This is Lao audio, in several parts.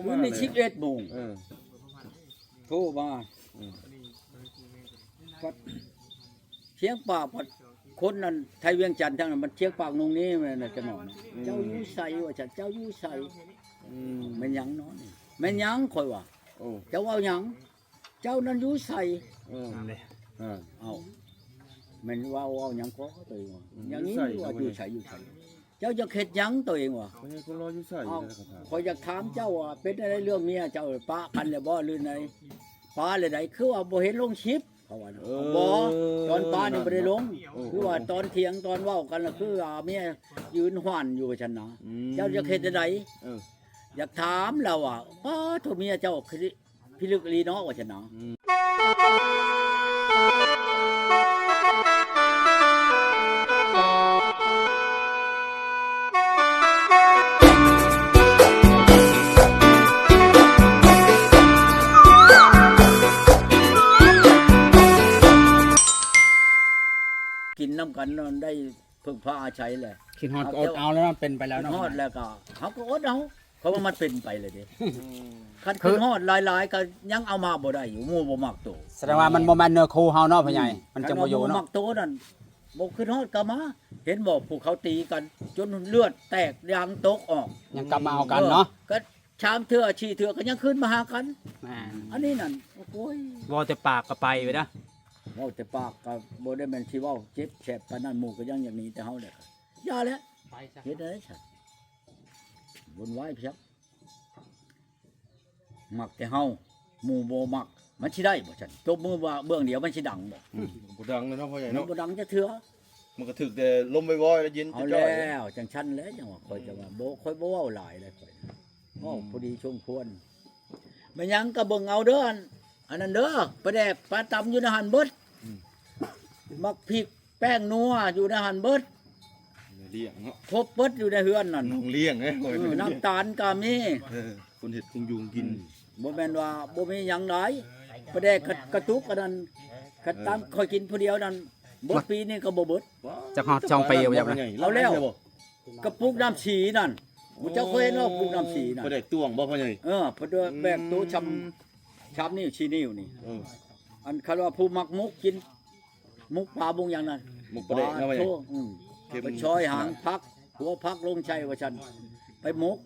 ຄືນນີ້ສິບເອັດໂມງ ເອີ ໂທມາ ເອີ ພັດຊຽງປາກ ພັດຄົນນັ້ນໄທວຽງຈັນທາງນັ້ນ ມັນຊຽງປາກນົງນີ້ ແມ່ນນະ ຈະໜອນ ອືມ ເຈົ້າຢູ່ໃສ ວ່າຊັ້ນ ເຈົ້າຢູ່ໃສ ອືມ ແມ່ນຫຍັງເນາະນີ້ ແມ່ນຫຍັງ ຂ້ອຍວ່າ ໂອ້ ເຈົ້າເວົ້າຫຍັງ ເຈົ້ານັ້ນຢູ່ໃສ ເອີ ເອີ ເອົ້າ ແມ່ນເວົ້າ ເວົ້າຫຍັງກໍຕົວເອງວ່າ ອືມ ຢ່າງນີ້ ຢູ່ໃສ ວ່າຢູ່ໃສ ຢູ່ໃສ ເຈົ້າຢາກເຮັດຫຍັງຕົວເອງວ່າ ຂ້ອຍຢາກ ຄົນລາວຢູ່ໃສ ເອົ້າ ຂ້ອຍຢາກຖາມເຈົ້າວ່າ ເປັນຈັ່ງໃດເລື່ອງເມຍເຈົ້າ ປະກັນແລ້ວບໍ່ ຫຼືໃດ ປະແລ້ວໃດ ຄືວ່າບໍ່ເຫັນລົງຄລິບ ເຂົາວ່າ ເອີ ບໍ່ ຕອນປະນີ້ບໍ່ໄດ້ລົງ ເອີ ຄືວ່າຕອນຖຽງຕອນເວົ້າກັນລະ ຄືວ່າເມຍຢືນຫວັ່ນຢູ່ວ່າຊັ້ນນະ ອືມ ເຈົ້າຢາກເຮັດຈັ່ງໃດ ເອີ ຢາກຖາມລາວວ່າ ປາໂທ ເມຍເຈົ້າ ພິລຶກອີ່ຫຼີເນາະ ວ່າຊັ້ນນະ ອືມ ກິນນຳກັນນັ້ນໄດ້ ເພິ່ງພາອາໄສແຫຼະ ຄິດຮອດກໍອົດເອົາແລ້ວເນາະ ເປັນໄປແລ້ວເນາະ ຄິດຮອດແລ້ວກໍ ເຮົາກໍອົດເອົາ ເພາະວ່າມັນເປັນໄປແລ້ວເດ້ ອືມ ຄັນຄິດຮອດຫຼາຍໆ ກໍຍັງເອົາມາບໍ່ໄດ້ຢູ່ ໝູ່ບໍ່ມັກໂຕ ສະແດງວ່າມັນບໍ່ແມ່ນເນື້ອຄູ່ເຮົາເນາະ ອືມ ພໍ່ໃຫຍ່ ມັນຈັ່ງບໍ່ຢູ່ເນາະ ຄັນວ່າໝູ່ບໍ່ມັກໂຕນັ້ນ ບໍ່ຄິດຮອດກໍມາ ເຫັນບໍ່ ພວກເຂົາຕີກັນຈົນເລືອດແຕກຢາງຕົກອອກ ຍັງກັບມາເອົາກັນເນາະ ເອີ ກໍສາມເທື່ອສີ່ເທື່ອກໍຍັງຄືນມາຫາກັນ ແມ່ນ ອັນນີ້ນັ້ນ ໂອ້ຍ ເວົ້າແຕ່ປາກກໍໄປໄປນະ ເວົ້າແຕ່ປາກກໍບໍ່ໄດ້ແມ່ນຊິເວົ້າເຈັບແສບປານນັ້ນ ໝູ່ກໍຍັງຢາກໜີແຕ່ເຮົາແຫຼະ ຢ່າແຫຼະ ເຮັດໄດ້ຊັ້ນ ວຸ່ນວາຍເພຍ ມັກແຕ່ເຮົາ ໝູ່ບໍ່ມັກ ມັນຊິໄດ້ບໍ່ຊັ້ນ ຕົບມືວ່າເບື້ອງດຽວມັນຊິດັງບໍ່ ອືມ ບໍ່ດັງເນາະ ພໍ່ໃຫຍ່ເນາະ ມັນບໍ່ດັງຈັກເທື່ອ ມັນກໍຖືກແຕ່ລົມວອຍໆ ແລ້ວເຢັນ ເອົາແລ້ວ ຈັ່ງຊັ້ນແຫຼະ ຈັ່ງວ່າຂ້ອຍຈະວ່າ ອືມ ບໍ່ ຂ້ອຍບໍ່ເວົ້າຫຼາຍເລີຍຂ້ອຍ ອືມ ເວົ້າພໍດີສົມຄວນ ແມ່ນຫຍັງກໍເບິ່ງເອົາເດີ ອັນ ອັນນັ້ນເດີ ປາແດກປາຕຳຢູ່ໃນຫັ້ນເບິດ ອືມ ໝາກພິກ ແປ້ງນົວຢູ່ໃນຫັ້ນເບິດ ແມ່ລ້ຽງເນາະ ຄົບເບິດຢູ່ໃນເຮືອນນັ້ນ ນ້ອງລ້ຽງເດ້ ເອີ ນ້ຳຕານກໍມີ ເອີ ຄົນເຮັດຄົນຢູ່ຄົນກິນ ອືມ ບໍ່ແມ່ນວ່າບໍ່ມີຫຍັງຫຼາຍ ປາແດກກະ ກະຕຸກອັນນັ້ນ ຄັນຕາມຂ້ອຍກິນຜູ້ດຽວນັ້ນ ເບິດປີນີ້ກໍບໍ່ເບິດ ຈັກຮອດສອງປີບໍ່ຈັກນະ ເອົາແລ້ວ ກະປຸກນ້ຳສີນັ້ນ ໝູ່ເຈົ້າເຄີຍເຫັນບໍ່ ປຸກນ້ຳສີນັ້ນ ປາແດກຕວງບໍ່ພໍ່ໃຫຍ່ ເອີ ປາແດກ ອືມ ແບກໂຕຊ່ຳ ຊ່ຳນິ້ວສີ່ນິ້ວນີ້ ເອີ ອັນຄັນວ່າຜູ້ມັກໝົກກິນ ໝົກປາ ໝົກຫຍັງນັ້ນ ໝົກປາແດກເນາະ ປາໂທ ອືມ ເຄັມ ໄປຊອຍຫາງຜັກ ຫົວຜັກລົງໃສ່ວ່າຊັ້ນ ໄປໝົກ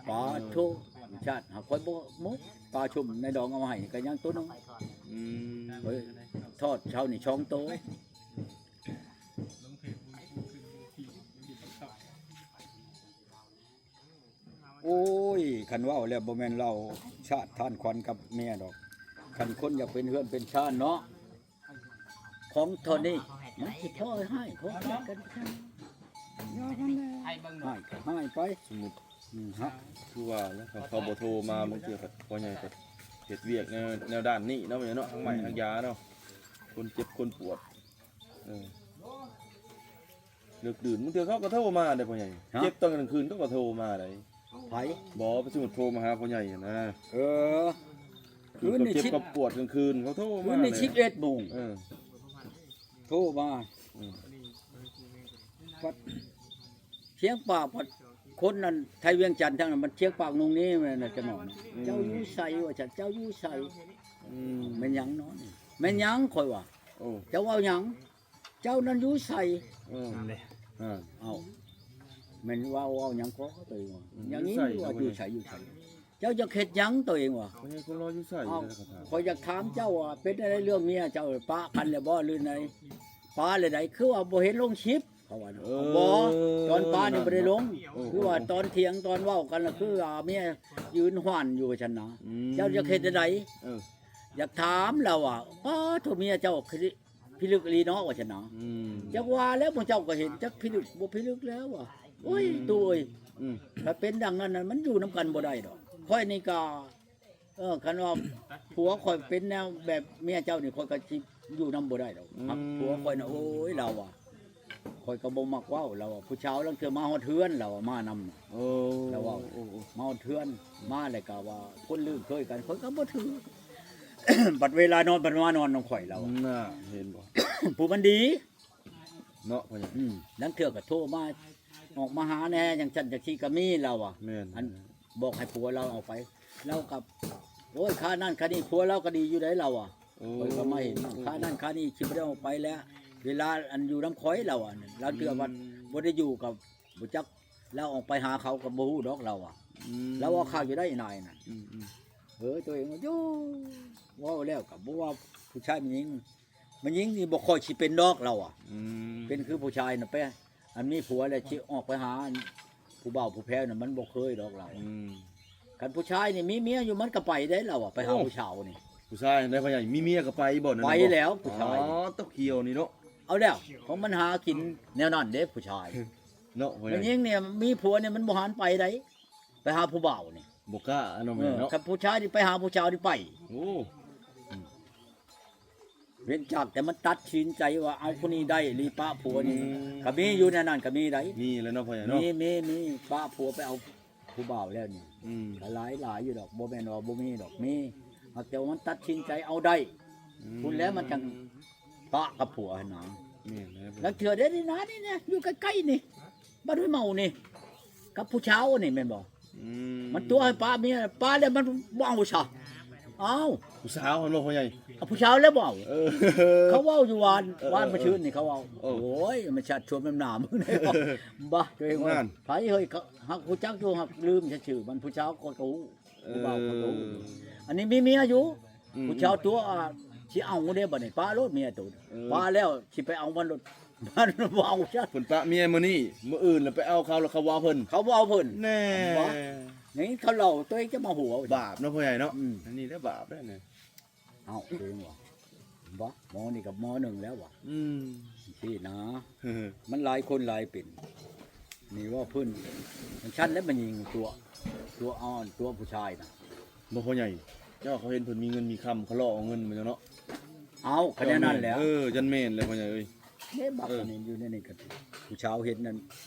ປາໂທ ເອີ ຊາດຫາຂ້ອຍບໍ່ໝົກ ປາຊຸ່ມໃນດອງເອົາມາໃຫ້ກໍຍັງໂຕໜຶ່ງ ອືມ ຂ້ອຍທອດເຊົ້ານີ້ສອງໂຕ. ໂອ້ຍ ຄັນເວົ້າແລ້ວບໍ່ແມ່ນເລົ່າຊາດທານຂວັນກັບເມຍດອກ ຄັນຄົນຢາກເປັນເຮືອນເປັນຊານເນາະ ຂອງເທົ່ານີ້ມັນຊິພໍໃຫ້ພໍກັນ ຢ່າມັນແຫຼະ ໃຫ້ກໍໃຫ້ໄປ ສົມມຸດ ອືມ ຮະ ຄືວ່າແລ້ວ ເຂົາ ເຂົາບໍ່ໂທມາ ບາງເທື່ອກໍພໍ່ໃຫຍ່ກໍເຮັດວຽກແນວ ແນວດ້ານນີ້ເນາະ ເນາະ ທາງໄມ້ ອືມ ທາງຢາເນາະ ຄົນເຈັບຄົນປວດ ເອີ ເລິກດື່ນ ບາງເທື່ອເຂົາກໍໂທມາເດ້ພໍ່ໃຫຍ່ ຮະ ເຈັບຕອນກາງຄືນເຂົາກໍໂທມາໄດ໋ ໃຜ ບໍ່ ໄປສົມມຸດໂທມາຫາພໍ່ໃຫຍ່ຫັ້ນນະ ເອີ ຄືນນີ້ ເຂົາເຈັບ ສິບ ເຂົາປວດກາງຄືນ ເຂົາໂທມາ ຄືນນີ້ ແຫຼະ ສິບເອັດໂມງ ເອີ ໂທມາ ເອີ ພັດຊຽງປາກ ພັດຄົນນັ້ນໄທວຽງຈັນທາງນັ້ນ ມັນຊຽງປາກນົງນີ້ ແມ່ນນະ ຈະໜອນ ອືມ ເຈົ້າຢູ່ໃສ ວ່າຊັ້ນ ເຈົ້າຢູ່ໃສ ອືມ ແມ່ນຫຍັງເນາະນີ້ ແມ່ນຫຍັງ ຂ້ອຍວ່າ ໂອ້ ເຈົ້າເວົ້າຫຍັງ ເຈົ້ານັ້ນຢູ່ໃສ ເອີ ເອົ້າ ແມ່ນເວົ້າ ເວົ້າຫຍັງກໍຕົວເອງວ່າ ອືມ ຢ່າງນີ້ ຢູ່ໃສ ວ່າຢູ່ໃສ ຢູ່ໃສ ເຈົ້າຢາກເຮັດຫຍັງຕົວເອງວ່າ ຂ້ອຍຢາກ ຄົນລາວຢູ່ໃສ ເອົ້າ ຂ້ອຍຢາກຖາມເຈົ້າວ່າ ເປັນຈັ່ງໃດເລື່ອງເມຍເຈົ້າ ປະກັນແລ້ວບໍ່ ຫຼືໃດ ປະແລ້ວໃດ ຄືວ່າບໍ່ເຫັນລົງຄລິບ ເຂົາວ່າ ເອີ ບໍ່ ຕອນປະນີ້ບໍ່ໄດ້ລົງ ເອີ ຄືວ່າຕອນຖຽງຕອນເວົ້າກັນລະ ຄືວ່າເມຍຢືນຫວັ່ນຢູ່ວ່າຊັ້ນນະ ອືມ ເຈົ້າຢາກເຮັດຈັ່ງໃດ ເອີ ຢາກຖາມລາວວ່າ ປາໂທ ເມຍເຈົ້າ ພິລຶກອີ່ຫຼີເນາະ ວ່າຊັ້ນນະ ອືມ ຈັກວ່າແລ້ວ ໝູ່ເຈົ້າກໍເຫັນ ຈັກພິລຶກບໍ່ພິລຶກແລ້ວວ່າ ໂອ້ຍ ອືມ ໂຕເອີຍ ອືມ ຖ້າເປັນດັ່ງນັ້ນນະ ມັນຢູ່ນຳກັນບໍ່ໄດ້ດອກ ຂ້ອຍນີ້ກໍ ເອີ ຄັນວ່າຜົວຂ້ອຍເປັນແນວແບບເມຍເຈົ້ານີ້ ຂ້ອຍກໍຊິຢູ່ນຳບໍ່ໄດ້ດອກ ອືມ ຜັກຜົວຂ້ອຍນະ ໂອ້ຍ ລາວວ່າ ຂ້ອຍກໍບໍ່ມັກເວົ້າ ລາວວ່າ ຜູ້ສາວລາງເທື່ອມາຮອດເຮືອນ ລາວວ່າ ມານຳ ເອີ ລາວເວົ້າ ໂອ້ ໂອ້ ມາຮອດເຮືອນ ມາແລ້ວກໍວ່າຄົນລຶ້ງເຄີຍກັນ ຂ້ອຍກໍບໍ່ຖື ບັດເວລານອນ ບັດມານອນນຳຂ້ອຍ ລາວວ່າ ນະ ເຫັນບໍ່ ຜູ້ມັນດີ ເນາະ ພໍ່ໃຫຍ່ ອືມ ລາງເທື່ອກໍໂທມາ ອອກມາຫາແດ່ ຈັ່ງຊັ້ນຈັ່ງຊີ້ກໍມີ ລາວວ່າ ແມ່ນ ອັນ ບອກໃຫ້ຜົວລາວເອົາໄປ ລາວກໍ ໂອ້ຍ ຄ່ານັ້ນຄ່ານີ້ ຜົວລາວກໍດີຢູ່ໃດລາວອະ. ໂອ້ ຂ້ອຍກໍມາເຫັນ ໂອ້ ຄ່ານັ້ນຄ່ານີ້ ຊິບໍ່ໄດ້ເອົາໄປແລ້ວ ເວລາອັນຢູ່ນຳຂ້ອຍລາວອະ ລາວເທື່ອວ່າ ອືມ ບໍ່ໄດ້ຢູ່ກໍບໍ່ຈັກ ລາວອອກໄປຫາເຂົາກໍບໍ່ຮູ້ດອກລາວອະ. ອືມ ລາວເວົ້າຄັກຢູ່ໃດນາຍນັ້ນ. ອືມໆ ເອີ ຕົວເອງວ່າຢູ່ ເວົ້າແລ້ວກໍບໍ່ວ່າຜູ້ຊາຍແມ່ນຍິງ ແມ່ນຍິງນີ້ບໍ່ຄ່ອຍຊິເປັນດອກລາວອະ. ອືມ ເປັນຄືຜູ້ຊາຍນະ ໄປ ອັນມີຜົວແລ້ວຊິອອກໄປຫາ ອັນ ຜູ້ບ່າວຜູ້ແພ້ວນະ ມັນບໍ່ເຄີຍດອກລາວ. ອືມ ຄັນຜູ້ຊາຍນີ້ມີເມຍຢູ່ ມັນກໍໄປໄດ້ລາວອະ ໄປຫາ ໂອ້ ຜູ້ສາວນີ້. ຜູ້ຊາຍໄດ້ ພໍ່ໃຫຍ່ ມີເມຍກໍໄປບໍ່ນັ້ນ ໄປແລ້ວຜູ້ຊາຍນີ້. ອໍ ຕົວຂຽວນີ້ເນາະ ເອົາແລ້ວ ຂອງມັນຫາກິນແນວນັ້ນເດ້ຜູ້ຊາຍເນາະ. ຜູ້ໃຫຍ່ ແມ່ນຍິງນີ້ມີຜົວນີ້ ມັນບໍ່ຫັນໄປໃດ ໄປຫາຜູ້ບ່າວນີ້ ບໍ່ກ້າເນາະ. ເອີ ແມ່ນເນາະ ຄັນຜູ້ຊາຍນີ້ໄປຫາຜູ້ສາວນີ້ໄປ. ໂອ້ ອືມ ເວັ້ນຈາກແຕ່ມັນຕັດສິນໃຈວ່າເອົາຜູ້ນີ້ໄດ້ອີ່ຫຼີ ປະຜົວນີ້. ອືມ ກໍມີຢູ່ໃນນັ້ນກໍມີໃດ໋. ມີແລ້ວເນາະ ພໍ່ໃຫຍ່ເນາະ. ມີ ມີ ມີ ປະຜົວໄປເອົາຜູ້ບ່າວແລ້ວນີ້. ອືມ ກໍຫຼາຍ ຫຼາຍຢູ່ດອກ ບໍ່ແມ່ນວ່າບໍ່ມີດອກ ມີ ຫາກແຕ່ວ່າມັນຕັດສິນໃຈເອົາໄດ້. ອືມ ພຸ້ນແຫຼະມັນຈັ່ງປະກັບຜົວຫັ້ນນະ. ແມ່ນແລ້ວ ລາງເທື່ອເດ້ນີ້ນະ ນີ້ນະ ຢູ່ໃກ້ໆນີ້ ບ້ານຫ້ວຍເມົານີ້ ກັບຜູ້ສາວນີ້ແມ່ນບໍ່? ອືມ ມັນຕົວະໃຫ້ປະເມຍ ປະແລ້ວມັນບໍ່ເອົາຊະ. ອ້າວ ຜູ້ສາວຫັ້ນບໍ່ ພໍ່ໃຫຍ່? ເອົາຜູ້ສາວແລ້ວບໍ່ເອົາ. ເອີ ເຂົາເວົ້າຢູ່ວານ ເອີ ວານ ເອີ ມື້ຊືນນີ້ເຂົາເວົ້າ. ເອີ ໂອ້ຍ ມັນຊັດຊວມນ້ຳໜ້າມຶງ ບໍ່ ຕົວເອງວ່າ ນັ້ນ ໃຜເຮີ້ຍ ເຂົາ ຮັກຮູ້ຈັກຢູ່ ຮັກລືມຊື່ມັນ. ຜູ້ສາວຂ້ອຍກໍຮູ້ ເອີ ຜູ້ບ່າວຂ້ອຍກໍຮູ້. ອັນນີ້ມີເມຍຢູ່ ອືມ ຜູ້ສາວຕົວະ ຊິເອົາເດ້ບັດນີ້ ປະໂລດເມຍໂຕ. ເອີ ປະແລ້ວຊິໄປເອົາມັນໂລດ ມັນບໍ່ເອົາຊະ. ເພິ່ນປະເມຍມື້ນີ້ ມື້ອື່ນລະໄປເອົາເຂົາ ລະເຂົາບໍ່ເອົາເພິ່ນ ເຂົາບໍ່ເອົາເພິ່ນ. ແນ່ ບໍ່ ຢ່າງນີ້ເຂົາເລົ່າ ຕົວເອງຈະມາຫົວ ບາບເນາະ ພໍ່ໃຫຍ່ເນາະ. ອືມ ອັນນີ້ແຫຼະບາບເດ້ນີ້. ເອົ້າ ຕົວເອງວ່າ ບໍ່ ໝໍນີ້ກໍໝໍໜຶ່ງແລ້ວວ່າ. ອືມ ຊີ້ນະ ມັນຫຼາຍຄົນຫຼາຍເປັນ ນີ້ວ່າເພິ່ນ ມັນຊັ້ນແລ້ວ ມັນຍິງຕົວະ ຕົວະອ່ອນ ຕົວະຜູ້ຊາຍນະ. ບໍ່ ພໍ່ໃຫຍ່ ເຈົ້າ ເຂົາເຫັນເພິ່ນມີເງິນມີຄຳ ເຂົາຫຼອກເອົາເງິນມາເນາະ. ເອົ້າ ກໍແນວນັ້ນແຫຼະ. ເອີ ຈັ່ນແມ່ນແຫຼະ ພໍ່ໃຫຍ່ເອີຍ. ເດ້ ບັກ ເອີ ອັນນີ້ຢູ່ໃນນີ້ກໍ ຜູ້ສາວເຫັນນັ້ນ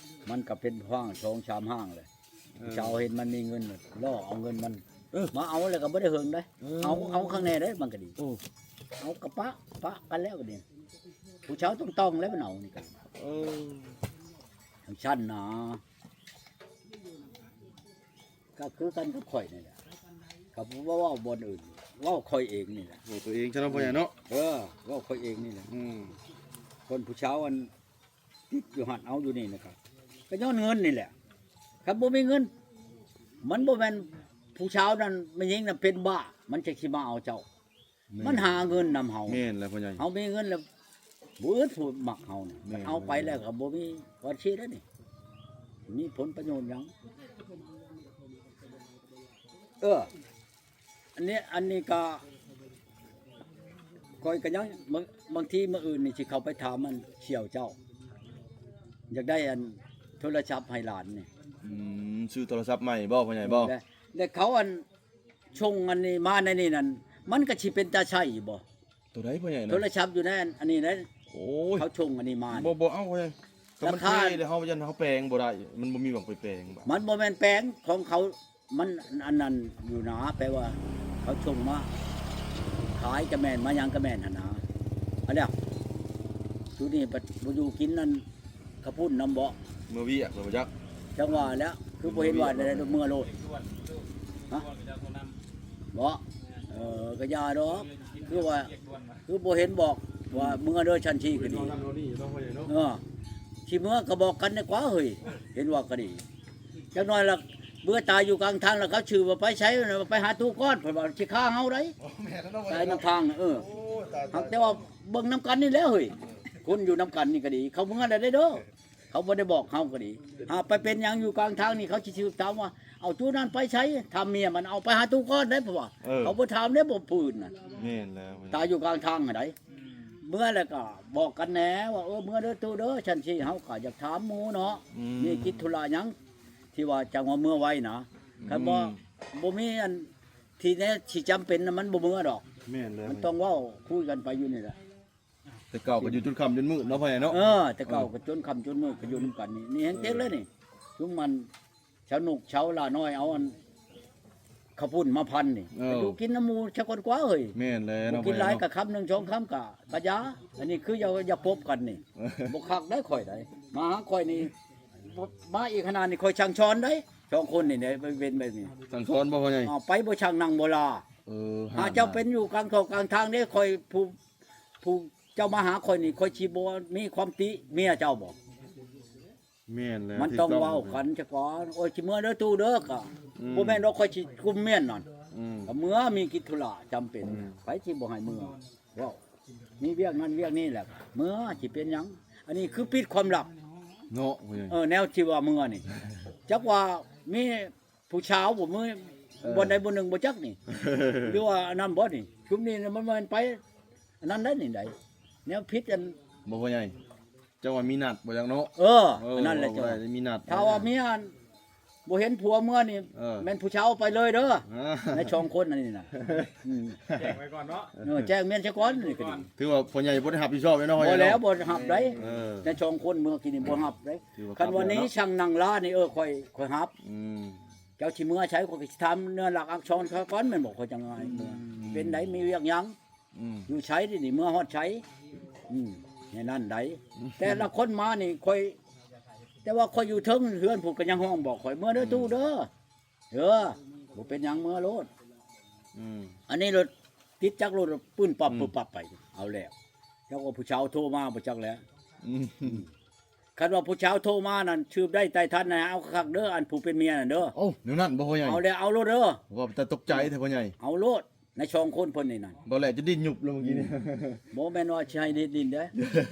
ມັນກໍເປັນຫ້າງ ສອງສາມຫ້າງແຫຼະ. ເອີ ຜູ້ສາວເຫັນມັນມີເງິນ ຫຼອກເອົາເງິນມັນ ເອີ ມາເອົາແລ້ວກໍບໍ່ໄດ້ເຫິງເດ້. ເອີ ເອົາ ເອົາຂ້າງແນ່ເດ້ ມັນກໍດີ. ໂອ້ ເອົາກະປະ ປະກັນແລ້ວນີ້ ຜູ້ສາວຕ້ອງໆແລ້ວມັນເອົານີ້ກໍ. ເອີ ຈັ່ງຊັ້ນນະ ກໍຄືກັນກັບຂ້ອຍນີ້ແຫຼະ ກໍບໍ່ເວົ້າບ່ອນອື່ນ ເວົ້າຂ້ອຍເອງນີ້ແຫຼະ. ເວົ້າຕົວເອງຊະເນາະ ພໍ່ໃຫຍ່ເນາະ. ເອີ ເວົ້າຂ້ອຍເອງນີ້ແຫຼະ. ອືມ ຄົນຜູ້ສາວອັນຕິດຢູ່ຫັ້ນເອົາຢູ່ນີ້ນະ ກໍ ກໍຍ້ອນເງິນນີ້ແຫຼະ. ຄັນບໍ່ມີເງິນ ມັນບໍ່ແມ່ນຜູ້ສາວນັ້ນ ແມ່ຍິງນັ້ນເປັນບ້າ ມັນຈັ່ງຊິມາເອົາເຈົ້າ. ແມ່ນ ມັນຫາເງິນນຳເຮົາ. ແມ່ນແລ້ວ ພໍ່ໃຫຍ່. ເຮົາມີເງິນແລ້ວ ບໍ່ອຶດຜູ້ມັກເຮົານະ. ແມ່ນ ເອົາໄປແລ້ວກໍບໍ່ມີວັດຊີແລ້ວນີ້ ມີຜົນປະໂຫຍດຫຍັງ. ເອີ ອັນນີ້ ອັນນີ້ກໍ ຂ້ອຍກໍຍັງ ບາງ ບາງທີມື້ອື່ນນີ້ຊິເຂົ້າໄປຖາມອັນສ່ຽວເຈົ້າ ຢາກໄດ້ອັນໂທລະສັບໃຫ້ຫຼານນີ້. ອືມ ຊື້ໂທລະສັບໃໝ່ບໍ່ ພໍ່ໃຫຍ່ບໍ່? ແລະ ແລະເຂົາອັນ ສົ່ງອັນນີ້ມາໃນນີ້ນັ້ນ ມັນກໍຊິເປັນຕາໃຊ້ບໍ່? ໂຕໃດ ພໍ່ໃຫຍ່ນະ? ໂທລະສັບຢູ່ໃນອັນ ອັນນີ້ນະ. ໂອ້ຍ ເຂົາສົ່ງອັນນີ້ມາ ບໍ່ ບໍ່ເອົາ ພໍ່ໃຫຍ່. ຖ້າມັນເປແລ້ວ ເຮົາຢ້ານເຮົາແປງບໍ່ໄດ້ ມັນບໍ່ມີໝ່ອງໄປແປງ. ມັນບໍ່ແມ່ນແປງຂອງເຂົາ ມັນອັນນັ້ນຢູ່ນາ ແປວ່າເຂົາສົ່ງມາຂາຍກະແມ່ນ ມາຫຍັງກະແມ່ນຫັ້ນນາ. ອັນແລ້ວ ຢູ່ນີ້ບັດບໍ່ຢູ່ກິນນັ້ນ ເຂົາພຸ້ນນຳບໍ່? ເມືອວຽກແລ້ວບໍ່ຈັກ. ຈັ່ງວ່າແຫຼະ ຄືບໍ່ເຫັນວ່າແນວໃດ ເມືອໂລດ. ຮະ? ບໍ່? ເອີ ກະຢ່າດອກ ຄືວ່າ ຄືບໍ່ເຫັນບອກວ່າເມືອເດີ ຊັ້ນຊີ້ກໍດີ. ເອີ ຊິເມືອກໍບອກກັນດີກວ່າເຮີ້ຍ ເຫັນວ່າກໍດີ. ຈັກໜ້ອຍລະເມືອຕາຍຢູ່ກາງທາງ ລະເຂົາຊື່ວ່າໄປໃສ ວ່າໄປຫາຕູ້ກ້ອນ ເພິ່ນວ່າຊິຂ້າເຮົາໄດ໋. ຕາຍນຳທາງ. ເອີ ຫາກແຕ່ວ່າເບິ່ງນຳກັນນີ້ແຫຼະເຮີ້ຍ ຄົນຢູ່ນຳກັນນີ້ກໍດີ ເຂົາເມືອແລ້ວເດ້ເດີ. ເຂົາບໍ່ໄດ້ບອກເຮົາກໍດີ ຫາກໄປເປັນຫຍັງຢູ່ກາງທາງນີ້ ເຂົາຊິສືບຖາມວ່າ ເອົາຕູ້ນັ້ນໄປໃສ? ຖາມເມຍມັນ ເອົາໄປຫາຕູ້ກ້ອນໄດ໋ ເພາະວ່າ ເອີ ເຂົາບໍ່ຖາມເດ້ ບໍ່ ຜູ້ອື່ນນະ. ແມ່ນແລ້ວ ຕາຍຢູ່ກາງທາງຫັ້ນໃດ໋. ອືມ ເມືອແລ້ວກໍບອກກັນແດ່ວ່າ ເອີ ເມືອເດີຕູ້ເດີ ຊັ້ນຊີ້ ເຮົາກໍຢາກຖາມໝູ່ເນາະ. ອືມ ມີກິດທຸລະຫຍັງ ທີ່ວ່າຈັ່ງວ່າເມືອໄວນະ. ອືມ ຄັນບໍ່ ບໍ່ມີອັນທີ່ແນວຊິຈຳເປັນນະ ມັນບໍ່ເມືອດອກ. ແມ່ນແລ້ວ ມັນຕ້ອງເວົ້າຄຸຍກັນໄປຢູ່ນີ້ແຫຼະ. ແຕ່ເກົ່າກໍຢູ່ຈົນຄ່ຳຈົນມືດເນາະ ພໍ່ໃຫຍ່ເນາະ. ເອີ ແຕ່ເກົ່າ ເອີ ກໍຈົນຄ່ຳຈົນມືດ ກໍຢູ່ນຳກັນນີ້ ນີ້ແຮງເຕັກແລ້ວນີ້. ເອີ ຊຸມມັນ ຊາວນຸກຊາວຫຼ້ານ້ອຍ ເອົາອັນເຂົ້າປຸ້ນມາພັນນີ້ ເອີ ໄປຢູ່ກິນນຳໝູ່ຊະກ່ອນກວ່າເຮີ້ຍ. ແມ່ນແລ້ວ ບໍ່ກິນຫຼາຍ ເນາະ ກໍຄຳໜຶ່ງສອງຄຳກໍ ກະຢາ. ອັນນີ້ຄືຢາກ ຢາກພົບກັນນີ້ ບໍ່ຄັກໄດ໋ຂ້ອຍໄດ໋. ມາຫາຂ້ອຍນີ້ ມາອີກຂະໜາດນີ້ ຂ້ອຍສັ່ງສອນໄດ໋. ສອງຄົນນີ້ແຫຼະ ໄປເປັນແບບນີ້ ສັ່ງສອນບໍ່ພໍ່ໃຫຍ່? ເອົາ ໄປບໍ່ຊ່າງນັ່ງບໍ່ລາ. ເອີ ຫາເຈົ້າເປັນຢູ່ກາງເຂົ້າກາງທາງເດ້ ຂ້ອຍຜູ້ ຜູ້ເຈົ້າມາຫາຂ້ອຍນີ້ ຂ້ອຍຊິບໍ່ມີຄວາມຕິເມຍເຈົ້າບໍ? ແມ່ນແລ້ວ ມັນຕ້ອງເວົ້າກັນຊະກ່ອນ. ໂອ້ຍ ຊິເມືອເດີຕູ້ເດີ ກະ ອືມ ບໍ່ແມ່ນວ່າຂ້ອຍຊິກຸມເມຍນັ້ນ ອືມ ກະເມືອ ມີກິດທຸລະຈຳເປັນ ອືມ ໃຜຊິບໍ່ໃຫ້ເມືອ ເວົ້າ ມີວຽກນັ້ນວຽກນີ້ແຫຼະ ເມືອ ຊິເປັນຫຍັງ? ອັນນີ້ຄືປິດຄວາມລັບເນາະ ເອີ ແນວທີ່ວ່າເມືອນີ້ ຈັກວ່າມີ ຜູ້ສາວບໍ່ ເອີ ບ່ອນໃດບ່ອນໜຶ່ງບໍ່ຈັກນີ້ ຫຼືວ່າອັນນັ້ນບໍ່ນີ້ ຊຸມນີ້ມັນແມ່ນໄປອັນນັ້ນໄດ໋ນີ້ໄດ໋ ແນວຜິດອັນ ບໍ່ ພໍ່ໃຫຍ່ ເຈົ້າວ່າມີນັດບໍ່ຈັກເນາະ. ເອີ ເອີ ອັນນັ້ນແຫຼະ ເຈົ້າວ່າມີນັດ ຖ້າວ່າເມຍອັນບໍ່ເຫັນຜົວເມືອນີ້ ເອີ ແມ່ນຜູ້ສາວໄປເລີຍເດີ ໃນສອງຄົນອັນນີ້ນະ ອືມ ແຈ້ງໄວ້ກ່ອນເນາະ ເອີ ແຈ້ງເມຍຊະກ່ອນນີ້ກໍດີ ຖືວ່າພໍ່ໃຫຍ່ບໍ່ໄດ້ຮັບຜິດຊອບເລີຍເນາະ ບໍ່ແລ້ວ ພໍ່ໃຫຍ່ເນາະ ບໍ່ຮັບໄດ໋ ເອີ ໃນສອງຄົນເມືອກິນນີ້ບໍ່ຮັບໄດ໋ ຄັນວ່ານີ້ຊ່າງນັ່ງລານີ້ ເອີ ຂ້ອຍ ຂ້ອຍຮັບ ອືມ ເຈົ້າຊິເມືອໃສ ຂ້ອຍກໍຊິຖາມເນື້ອຫຼັກອັກສອນເຂົາກ່ອນແມ່ນບໍ່ ຂ້ອຍຈັ່ງໃຫ້ເມືອ ອືມ ເປັນໃດ ມີວຽກຫຍັງ ອືມ ຢູ່ໃສ ດຽວນີ້ເມືອຮອດໃສ ອືມ ແນວນັ້ນໃດ ແຕ່ລະຄົນມານີ້ຂ້ອຍ ແຕ່ວ່າຂ້ອຍຢູ່ເທິງເຮືອນພຸ້ນກໍຍັງຮ້ອງບອກຂ້ອຍ ເມືອເດີ ອືມ ຕູ້ເດີ ເອີ ບໍ່ເປັນຫຍັງ ເມືອໂລດ ອືມ ອັນນີ້ລົດຕິດຈັກໂລດ ປຶ້ນປັບ ອືມ ປຶ້ນປັບໄປ ເອົາແລ້ວ ຈັກວ່າຜູ້ສາວໂທມາບໍ່ຈັກແຫຼະ ອືມ ອືມ ຄັນວ່າຜູ້ສາວໂທມານັ້ນ ສືບໄດ້ໄຕ່ທັນນະ ເອົາຄັກເດີ ອັນຜູ້ເປັນເມຍນັ້ນເດີ. ໂອ້ ແນວນັ້ນບໍ່ພໍ່ໃຫຍ່? ເອົາແລ້ວ ເອົາໂລດເດີ. ວ່າແຕ່ຕົກໃຈແທ້ພໍ່ໃຫຍ່. ເອົາໂລດ ໃນສອງຄົນເພິ່ນນີ້ນັ້ນ. ບໍ່ແຫຼະຈະດີ້ນຍຸບແລ້ວມື້ກີ້ນີ້. ອືມ ບໍ່ແມ່ນວ່າຊິໃຫ້ດີ້ນໃດ໋.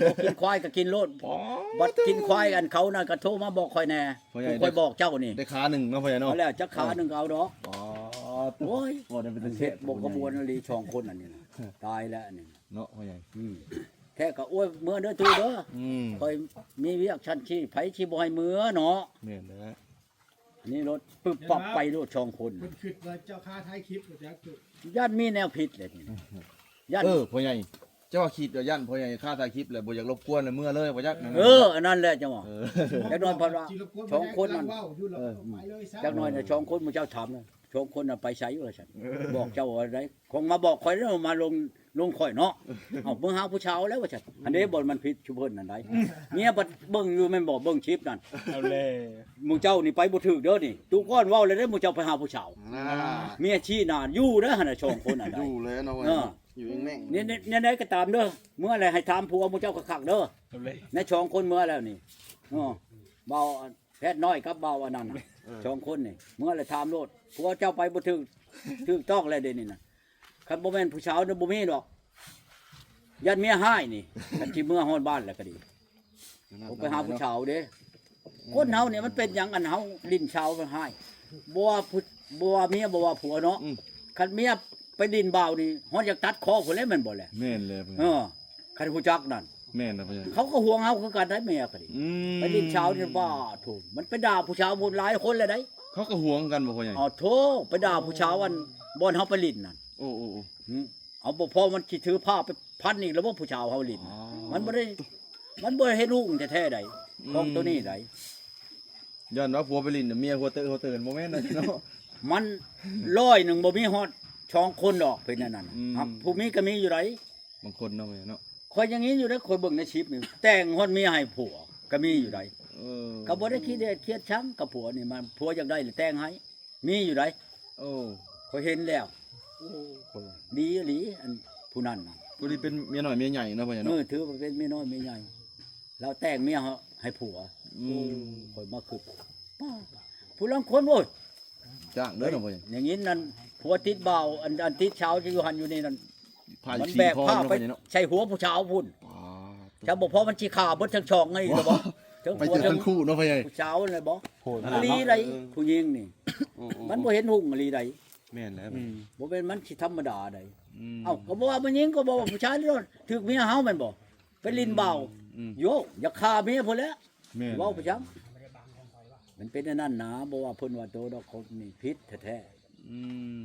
ບໍ່ກິນຄວາຍກໍກິນໂລດ. ອໍ ບັດກິນຄວາຍອັນເຂົານັ້ນກໍໂທມາບອກຂ້ອຍແດ່. ຜູ້ຂ້ອຍບອກເຈົ້ານີ້ ໄດ້ຂາໜຶ່ງເນາະພໍ່ໃຫຍ່ເນາະ. ເອົາແລ້ວ ຈັກຂາໜຶ່ງກໍເອົາດອກ. ອໍ ໂອ້ຍ ເຮັດບໍ່ກະບວນອີ່ຫຼີສອງຄົນອັນນີ້ນະ. ຕາຍແລ້ວອັນນີ້. ເນາະພໍ່ໃຫຍ່. ອືມ ແທ້ກໍ ໂອ້ຍ ເມືອເດີຕູ້ເດີ. ອືມ ຂ້ອຍມີວຽກຊັ້ນຊີ້ ໃຜຊິບໍ່ໃຫ້ເມືອເນາະ. ແມ່ນແຫຼະ. ອັນນີ້ໂລດປຶບປັບໄປໂລດສອງຄົນ. ເພິ່ນຄິດວ່າເຈົ້າຄ້າຖ່າຍຄລິບບໍ່ຈັກ. ຢ້ານມີແນວຜິດແຫຼະນີ້. ຢ້ານ ເອີ ພໍ່ໃຫຍ່ ເຈົ້າວ່າຄິດວ່າຢ້ານພໍ່ໃຫຍ່ຄ້າຖ່າຍຄລິບແລ້ວບໍ່ຢາກລົບກວນແລ້ວເມືອເລີຍບໍ່ຈັກ. ເອີ ອັນນັ້ນແຫຼະເຈົ້າວ່າ. ເອີ ຈັກໜ້ອຍເພິ່ນວ່າສອງຄົນນັ້ນ. ເອີ ຈັກໜ້ອຍນະ ສອງຄົນໝູ່ເຈົ້າຖາມນະ. ສອງຄົນນະໄປໃສວ່າຊັ້ນ. ເອີ ບອກເຈົ້າວ່າໃດ ຄົງມາບອກຂ້ອຍເດີ ມາລົງ ລົງຂ້ອຍເນາະ. ເອົາ ເບິ່ງຫາຜູ້ສາວແລ້ວວ່າຊັ້ນ. ອັນເດ້ ບ່ອນມັນຜິດຊຸເພິ່ນນັ້ນໃດ. ເມຍບັດເບິ່ງຢູ່ແມ່ນບໍ່ ເບິ່ງຄລິບນັ້ນ. ເອົາແລ້ວ ໝູ່ເຈົ້ານີ້ໄປບໍ່ຖືກເດີນີ້. ຕຸກອນເວົ້າແລ້ວເດ້ ໝູ່ເຈົ້າໄປຫາຜູ້ສາວ. ເມຍຊີ້ໜ້າຢູ່ເດີຫັ້ນນະ ສອງຄົນນັ້ນໃດ. ຢູ່ແລ້ວເນາະ. ເອີ ຢູ່ແມ່ງໆ ແນວໃດກໍຕາມເດີ ເມື່ອໃດໃຫ້ຖາມຜົວໝູ່ເຈົ້າຄັກໆເດີ. ເອົາແລ້ວ ໃນສອງຄົນເມື່ອແລ້ວນີ້. ເອີ ເວົ້າ ແພດນ້ອຍກັບບ່າວອັນນັ້ນນະ. ເອີ ສອງຄົນນີ້ ເມື່ອແລ້ວຖາມໂລດ ຜົວເຈົ້າໄປບໍ່ຖືກ ຖືກຕ້ອງແລ້ວເດນີ້ນະ. ຄັນບໍ່ແມ່ນຜູ້ສາວນະ ບໍ່ມີດອກ. ຢ້ານເມຍຮ້າຍນີ້ ຄັນຊິເມືອຮອດບ້ານແລ້ວກໍດີ. ແນວນັ້ນ ໄປຫາຜູ້ສາວເດ້. ອືມ ຄົນເຮົານີ້ມັນເປັນຫຍັງ ອັນເຮົາຫຼິ້ນສາວມັນຮ້າຍ ບໍ່ວ່າຜູ້ ບໍ່ວ່າເມຍ ບໍ່ວ່າຜົວເນາະ. ອືມ ຄັນເມຍໄປຫຼິ້ນບ່າວນີ້ ຮອດຢາກຕັດຄໍພຸ້ນແຫຼະ ແມ່ນບໍ່ແຫຼະ. ແມ່ນແຫຼະ. ເອີ ຄັນຮູ້ຈັກນັ້ນ. ແມ່ນລະພໍ່ໃຫຍ່. ເຂົາກໍຫວງເຮົາຄືກັນໄດ໋ ເມຍກໍດີ. ອືມ ໄປຫຼິ້ນສາວນີ້ ປາໂທ້ ມັນໄປດ່າຜູ້ສາວພຸ້ນຫຼາຍຄົນແລ້ວໄດ໋. ເຂົາກໍຫວງກັນບໍ່ພໍ່ໃຫຍ່? ອໍ ໂທ້ ໄປດ່າຜູ້ສາວອັນບ່ອນເຮົາໄປຫຼິ້ນນັ້ນ. ໂອ້ ໂອ້ ໂອ້ ຫື ເອົາ ບໍ່ພໍມັນຊິຖືພາໄປພັນອີກແລ້ວບໍ່ ຜູ້ສາວເຮົາຫຼິ້ນ. ອໍ ມັນບໍ່ໄດ້ ມັນບໍ່ເຫັນຮຸ່ງແທ້ໆໃດ໋. ອືມ ຂອງໂຕນີ້ໃດ໋. ຢ້ານວ່າຜົວໄປຫຼິ້ນ ເມຍຫົວເຕີຫົວເຕີນ ບໍ່ແມ່ນເນາະ. ມັນຮ້ອຍໜຶ່ງບໍ່ມີຮອດສອງຄົນດອກ ເປັນອັນນັ້ນ. ອືມ ຫາກຜູ້ມີກໍມີຢູ່ໃດ໋. ບາງຄົນເນາະ ເນາະ ຂ້ອຍຍັງຍິນຢູ່ເດ້ ຂ້ອຍເບິ່ງໃນຄລິບນີ້ ແຕ່ງຮອດເມຍໃຫ້ຜົວກໍມີຢູ່ໃດ໋. ເອີ ກໍບໍ່ໄດ້ຂີ້ດຽດຄຽດຊັງກັບຜົວນີ້ ມັນ ຜົວຢາກໄດ້ແລ້ວແຕ່ງໃຫ້ ມີຢູ່ໃດ໋. ໂອ້ ຂ້ອຍເຫັນແລ້ວ. ໂອ້ ດີອີ່ຫຼີ ອັນຜູ້ນັ້ນນະ. ຜູ້ນີ້ເປັນເມຍນ້ອຍເມຍໃຫຍ່ເນາະ ພໍ່ໃຫຍ່ເນາະ. ເອີ ຖືວ່າເປັນເມຍນ້ອຍເມຍໃຫຍ່ ລາວແຕ່ງເມຍໃຫ້ຜົວ. ອືມ ໂອ້ ຂ້ອຍມາຄິດ ປ້າ ຜູ້ລາງຄົນ ໂອ້ຍ ຈ້າງເດີເນາະ ໄດ້ຍິນນັ້ນ ຜົວຕິດບ່າວ ອັນ ອັນຕິດສາວຢູ່ຫັ້ນຢູ່ນີ້ນັ້ນ ມັນແບກຜ້າໄປໃສ່ຫົວຜູ້ສາວພຸ້ນ. ອໍ ຖ້າບໍ່ພໍມັນຊິຂ້າເບິດທັງສອງນີ້ລະບໍ່ ທັງຜົວທັງຄູ່ເນາະ ພໍ່ໃຫຍ່ ຜູ້ສາວນັ້ນລະບໍ່. ອີ່ຫຼີໃດ໋ ຜູ້ຍິງນີ້ ໂອ້ ມັນບໍ່ເຫັນຮຸ່ງອີ່ຫຼີໃດ໋. ແມ່ນແລ້ວ ອືມ ບໍ່ແມ່ນມັນຊິທຳມະດາໃດ໋. ອືມ ເອົ້າ ກໍບໍ່ວ່າຜູ້ຍິງ ກໍບໍ່ວ່າຜູ້ຊາຍເນາະ ຖືກເມຍເຮົາແມ່ນບໍ່ ໄປຫຼິ້ນບ່າວ. ອືມ ໂຢ ຢາກຂ້າເມຍພຸ້ນແຫຼະ. ແມ່ນ ເວົ້າໄປຈັ່ງ ມັນເປັນອັນນັ້ນນະ ບໍ່ວ່າເພິ່ນວ່າໂຕດອກ ເຂົານີ້ຜິດແທ້ໆ. ອື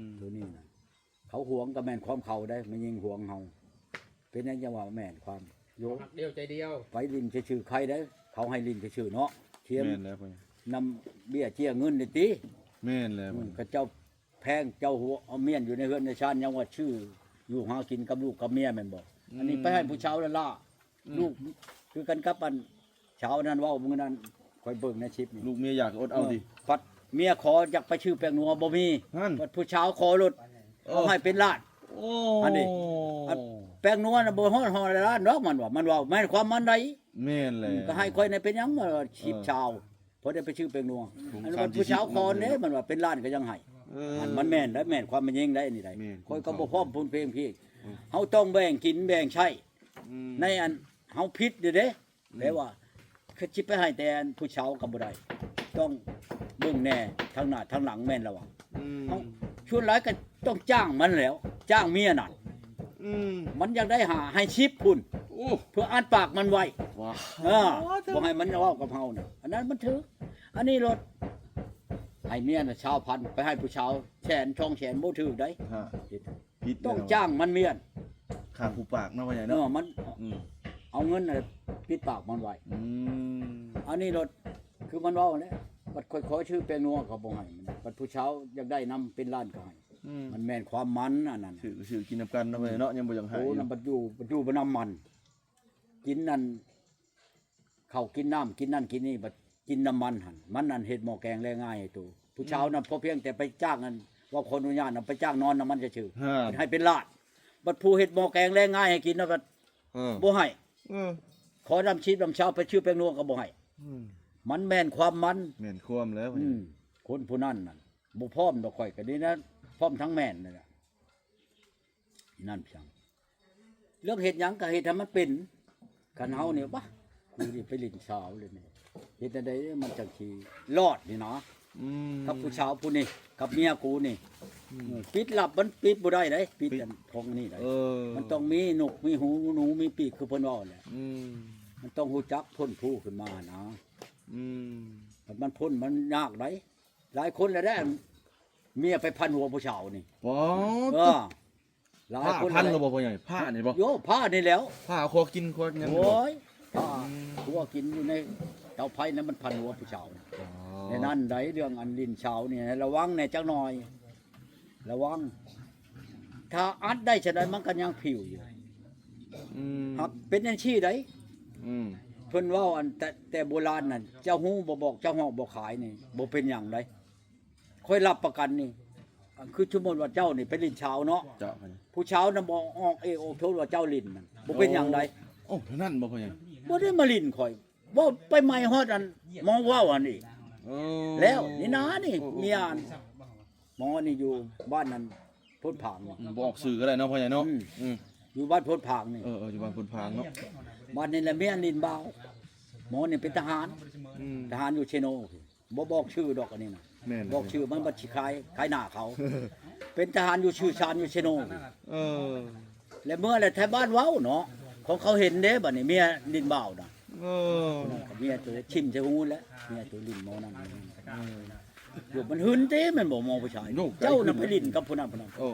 ມ ໂຕນີ້ນະ ເຂົາຫວງກໍແມ່ນຄວາມເຂົາໄດ໋ ແມ່ນຍິງຫວງເຮົາ. ເປັນຫຍັງຈັ່ງວ່າແມ່ນຄວາມໂຢ ຮັກດຽວໃຈດຽວ ໄປຫຼິ້ນຊື່ໆ ໃຄໄດ໋ ເຂົາໃຫ້ຫຼິ້ນຊື່ໆເນາະ ທຽມ ແມ່ນແລ້ວ ນຳເບ້ຍເຈ້ຍເງິນນີ້ຕິ. ແມ່ນແລ້ວ ອືມ ເຂົາເຈົ້າ ແພງ ເຈົ້າຫົວເອົາມ້ຽນຢູ່ໃນເຮືອນໃນຊານ ຍັງວ່າຊື້ຢູ່ຫາກິນກັບລູກກັບເມຍແມ່ນບໍ່? ອືມ ອັນນີ້ໄປໃຫ້ຜູ້ສາວລ້າໆ. ອືມ ລູກຄືກັນກັບອັນສາວນັ້ນເວົ້າມື້ນັ້ນ ຂ້ອຍເບິ່ງໃນຄລິບນີ້ ລູກເມຍຢາກກໍອົດເອົາຕິ. ເອີ ພັດ ເມຍຂໍຢາກໄປຊື້ແປ້ງນົວບໍ່ມີ ນັ້ນ ບັດຜູ້ສາວຂໍໂລດ ເອີ ເອົາໃຫ້ເປັນລ້ານ ໂອ້ ອັນນີ້ ອັນແປ້ງນົວນະບໍ່ຮອດຮ້ອຍລ້ານດອກ ມັນວ່າ ມັນເວົ້າ ແມ່ນຄວາມມັນໃດ໋ ແມ່ນແຫຼະ ອືມ ກໍໃຫ້ຂ້ອຍແດ່ເປັນຫຍັງ ວ່າສິບ ເອີ ຊາວ ພໍໄດ້ໄປຊື້ແປ້ງນົວ ອັນນັ້ນຜູ້ສາວຂໍເດ້ ມັນວ່າເປັນລ້ານກໍຍັງໃຫ້ ເອີ ອັນມັນແມ່ນໄດ໋ ແມ່ນຄວາມແມ່ນຍິງໄດ໋ ອັນນີ້ໄດ໋ ແມ່ນ ຂ້ອຍກໍບໍ່ພ້ອມພຸ້ນເພງພີ້ ອືມ ເຮົາຕ້ອງແບ່ງກິນແບ່ງໃຊ້ ອືມ ໃນອັນເຮົາຜິດຢູ່ເດ້ ອືມ ແປວ່າ ຄືຊິໄປໃຫ້ແຕ່ອັນຜູ້ສາວກໍບໍ່ໄດ້ ຕ້ອງເບິ່ງແດ່ທາງໜ້າທາງຫຼັງ ແມ່ນລະວ່າ ອືມ ເຮົາ ສ່ວນຫຼາຍກໍຕ້ອງຈ້າງມັນແຫຼ້ວ ຈ້າງເມຍນັ້ນ ອືມ ມັນຢາກໄດ້ຫ້າໃຫ້ສິບພຸ້ນ ໂອ້ ເພື່ອອັດປາກມັນໄວ້ ວ້າ ເອີ ບໍ່ໃຫ້ມັນເວົ້າກັບເຮົານະ ອັນນັ້ນມັນຖືກ ອັນນີ້ໂລດ ໃຫ້ເມຍນະຊາວພັນ ໄປໃຫ້ຜູ້ສາວແສນສອງແສນ ບໍ່ຖືກໃດ໋ ຮະ ເຮັດ ຜິດ ຕ້ອງຈ້າງມັນເມຍນ ຂ້າຜູ້ປາກເນາະ ພໍ່ໃຫຍ່ເນາະ ເອີ ມັນ ອືມ ເອົາເງິນນັ້ນປິດປາກມັນໄວ້ ອືມ ອັນນີ້ໂລດ ຄືມັນເວົ້າແຫຼະ ບັດຂ້ອຍຂໍຊື້ແປ້ງນົວເຂົາບໍ່ໃຫ້ ບັດຜູ້ສາວຢາກໄດ້ນຳເປັນລ້ານກໍໃຫ້ ອືມ ມັນແມ່ນຄວາມມັນອັນນັ້ນ ຊື້ ຊື້ກິນນຳກັນເນາະ ອືມ ພໍ່ໃຫຍ່ເນາະ ຍັງບໍ່ຢາກໃຫ້ ໂອ້ ນຳບັດຢູ່ ບັດຢູ່ບັດນຳມັນ ກິນນັ້ນ ເຂົ້າກິນນ້ຳ ກິນນັ້ນກິນນີ້ ບັດກິນນຳມັນຫັ້ນ ມັນນັ້ນເຮັດໝໍ້ແກງແລງງ່າຍໃຫ້ໂຕ ຜູ້ສາວນະ ອືມ ພໍພຽງແຕ່ໄປຈ້າງ ອັນ ເວົ້າຂໍອະນຸຍາດນະ ໄປຈ້າງນອນນຳມັນຊື່ໆ ຮະ ເພິ່ນໃຫ້ເປັນລ້ານ ບັດຜູ້ເຮັດໝໍ້ແກງແລງງ່າຍໃຫ້ກິນນະ ບັດ ເອີ ບໍ່ໃຫ້ ເອີ ຂໍນຳສິບນຳຊາວ ໄປຊື້ແປ້ງນົວກໍບໍ່ໃຫ້ ອືມ ມັນແມ່ນຄວາມມັນ ແມ່ນຄວາມແລ້ວ ອືມ ຄົນຜູ້ນັ້ນນັ້ນ ບໍ່ພ້ອມດອກ ຂ້ອຍກໍດີນະ ພ້ອມທັງແມ່ນນັ້ນແຫຼະ ນັ້ນພຽງ ເລື່ອງເຮັດຫຍັງກໍເຮັດໃຫ້ມັນເປັນ ຄັນເຮົານີ້ ບາ ກູນີ້ໄປຫຼິ້ນສາວເລີຍນີ້ ເຮັດແນວໃດມັນຈັ່ງຊິລອດນີ້ນະ ອືມ ກັບຜູ້ສາວຜູ້ນີ້ ກັບເມຍກູນີ້ ອືມ ເອີ ປິດລັບມັນປິດບໍ່ໄດ້ເດ້ ປິດ ປິດອັນຂອງນີ້ໄດ້ ເອີ ມັນຕ້ອງມີນົກມີຫູ ໜູມີປີກ ຄືເພິ່ນເວົ້າແຫຼະ ອືມ ມັນຕ້ອງຮູ້ຈັກພົ້ນພູຂຶ້ນມານະ ອືມ ຄັນມັນພົ້ນມັນຍາກໃດ໋ ຫຼາຍຄົນແລ້ວເດ້ ເມຍໄປພັນຫົວຜູ້ສາວນີ້ ປາດ ເອີ ຫຼາຍຄົນ ຜ້າພັນແລ້ວບໍ່ພໍ່ໃຫຍ່ ຜ້ານີ້ບໍ່ ໂຍ ຜ້ານີ້ແຫຼ້ວ ຜ້າຄໍກິນຄໍຫຍັງ ໂອ້ຍ ຜ້າ ອືມ ຄົວກິນຢູ່ໃນເຕົາໄຟນັ້ນ ມັນພັນຫົວຜູ້ສາວ ອໍ ໃນນັ້ນໃດ໋ ເລື່ອງອັນຫຼິ້ນສາວນີ້ໃຫ້ລະວັງແດ່ຈັກໜ່ອຍ ລະວັງ ຖ້າອັດໄດ້ຊະໃດ ມັນກໍຍັງຜິວຢູ່ ອືມ ຫາກເປັນຈັ່ງຊີ້ໃດ໋ ອືມ ເພິ່ນເວົ້າອັນແຕ່ ແຕ່ໂບລານນັ້ນ ເຈົ້າຮູ້ບໍ່ ບອກເຈົ້າຮອກບໍ່ຂາຍນີ້ ບໍ່ເປັນຫຍັງໃດ໋ ຂ້ອຍຮັບປະກັນນີ້ ຄືສົມມຸດວ່າເຈົ້ານີ້ໄປຫຼິ້ນສາວເນາະ ເຈົ້າ ຜູ້ສາວນະບໍ່ອອກເອກອອກໂທນວ່າເຈົ້າຫຼິ້ນນັ້ນ ບໍ່ເປັນຫຍັງໃດ໋ ໂອ້ ເທົ່ານັ້ນບໍ່ ພໍ່ໃຫຍ່ ບໍ່ໄດ້ມາຫຼິ້ນຂ້ອຍ ເວົ້າໄປໃໝ່ຮອດອັນໝໍເວົ້າອັນນີ້ ເອີ ແລ້ວນີ້ນານີ້ ໂອ້ ເມຍອັນ ໝໍນີ້ຢູ່ບ້ານນັ້ນໂພນຜາງນີ້ ອືມ ບໍ່ອອກຊື່ກໍໄດ້ເນາະ ພໍ່ໃຫຍ່ເນາະ ອືມ ອືມ ຢູ່ບ້ານໂພນຜາງນີ້ ເອີໆ ຢູ່ບ້ານໂພນຜາງເນາະ ບ້ານນີ້ແຫຼະເມຍຫຼິ້ນບ່າວ ໝໍນີ້ເປັນທະຫານ ອືມ ທະຫານຢູ່ເຊໂນ ບໍ່ບອກຊື່ດອກອັນນີ້ນະ ແມ່ນ ບອກຊື່ມັນບັດຊິຂາຍ ຂາຍໜ້າເຂົາ ເປັນທະຫານຢູ່ຊື່ຊານຢູ່ເຊໂນ ເອີ ແລະເມື່ອແຫຼະໄທບ້ານເວົ້າເນາະ ຂອງເຂົາເຫັນເດ້ ບັດນີ້ເມຍຫຼິ້ນບ່າວນະ ເອີ ເມຍໂຕຖິ້ມໃສ່ຫູແຫຼະ ເມຍໂຕຫຼິ້ນໝໍນັ້ນ ເອີ ຢູ່ມັນຫຶງຕິ ແມ່ນບໍ່ໝໍຜູ້ຊາຍ ເຈົ້ານະໄປຫຼິ້ນກັບຜູ້ນັ້ນຜູ້ນັ້ນ ເອີ